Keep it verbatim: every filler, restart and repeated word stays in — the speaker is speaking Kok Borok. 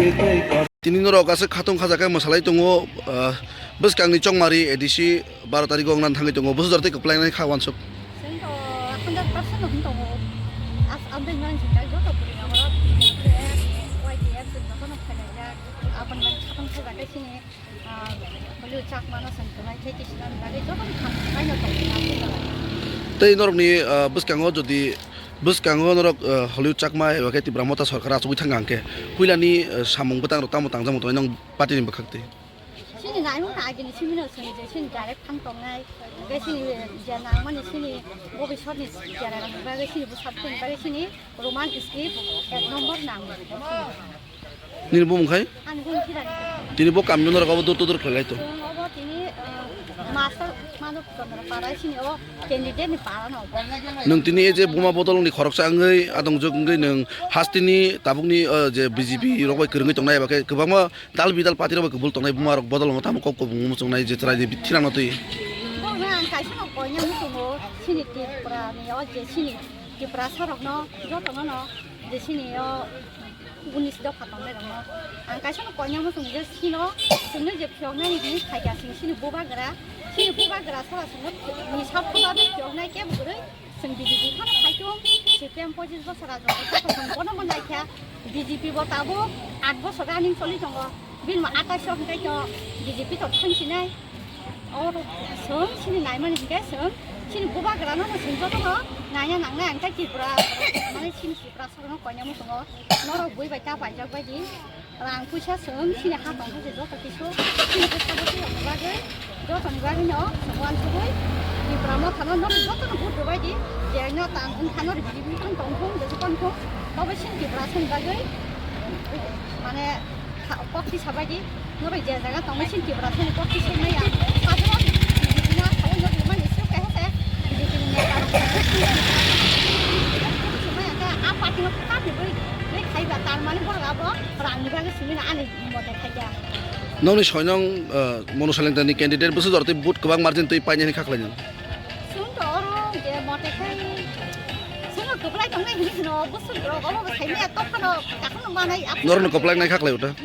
Tini norok aswk khatong khajakhe mwsalai tongo, ah, bwskangni Chongmari A D C baro tarikgo wngna thangwi tongo, bwsajor tei kwplainai kha uansuk. Chwng to hundred percent no hwn tongo. As-, amtwi nang jwngjak joto bwrwi rok Y T F chwng jotono phainai jak. Aboni bagwi khatong khajakhe chini, ah, Holiu Chakmano chwng kwlai khe kisinani bagwi jotono khamkhlaino tongwi aboni bagwi. Tei norokni, ah, bwskango jodi, bwskango norok, ah, Holiu Chakma eba khe Tipra Motha Sarkar achugwi thangkha hwnkhe, puilani, ah, samung bwtang rok tamo tangjakmung tongnai nong party ni bwkhak twi? Chini naimung ta agini simino chwng je chini direct thang tongnai, hwnkhe chini je nangmani chini bobiswtni chera rokni bagwi chini bwsarokni bagwi chini Roman script ek number nang. Nini bumung khai? Ani bumung Thirani. Tini bo kamino norok abo dur tudur khlai lai to. Chwng obo tini, uh, master mano Chandra para chini o candidate ni para no obo. Nwng tini e je buma bodol ni khoroksa wngwi adongjwk wngwi nwng hasteni tabukni, uh, je B J P rok bai kwrwngwi tongnai eba khe kwbangma dal bidal party rok bai kubul tongnai buma rok bodol wngwi tamo kok kobong muchungnai je chwrai ni thirano twi. Bo na ang kaisa no koina muchungo chini Tripura ni o je chini Tiprasa rok no joto no no je chini o unis dopha tongnai rok no. Ang kaisa no koina muchung je chini o chwngno je phiyok nai ni hwnwi phaikha chwng chini bubagra, chini bubagra sara chwngno ni sap thuba phiyok nai kebo kwrwi. Chwng B J P phano khai thung, C P M pochis bosor rajotwi thung, bono mo naikha, B J P bo tabuk aat bosor running choli tongo, bini mo atais o hwnkhe to B J P to thangsinai. Oro chwng chini naimani hwnkhe chwng chini bubagrano no chwng jotono naina nangnai, hwnkhe Tripura, mane chini Tiprasarokno koina muchungo norok bui bai ta paijak bai di. Rang puisa chwng chini ha tongkha se joto kisu chini bwskango twi rokni bagwi, jotoni bagwi no chwng uansugwi Tipra Mothano norok jotono vote rwbai di, je no tang wngkha norok B J P phano tong thung, jesu phano thung, obo chini Tiprasani bagwi mane kha-, kok tisa bai di, norok je jaga tongwi chini Tiprasani kok tisa maya, sajwk B J P no saui norok mani suk kaisa se B J P ni neta rok sumaya khe a party no party bui bui khaiba, tar mane borok abo rang ni bagwi simi na ani. Nokni soinong, uh, Monu Salengtani candidate bwswk jorotwi vote kwbang margin twi painani kha khlainani. Chwng to oro je mote khai chwngno kwplai tongnai hinwi kheno bwswk rok obo bo saimaya tokphano kakhwlwng manai. Norokno kwplai nai kha khlai uta.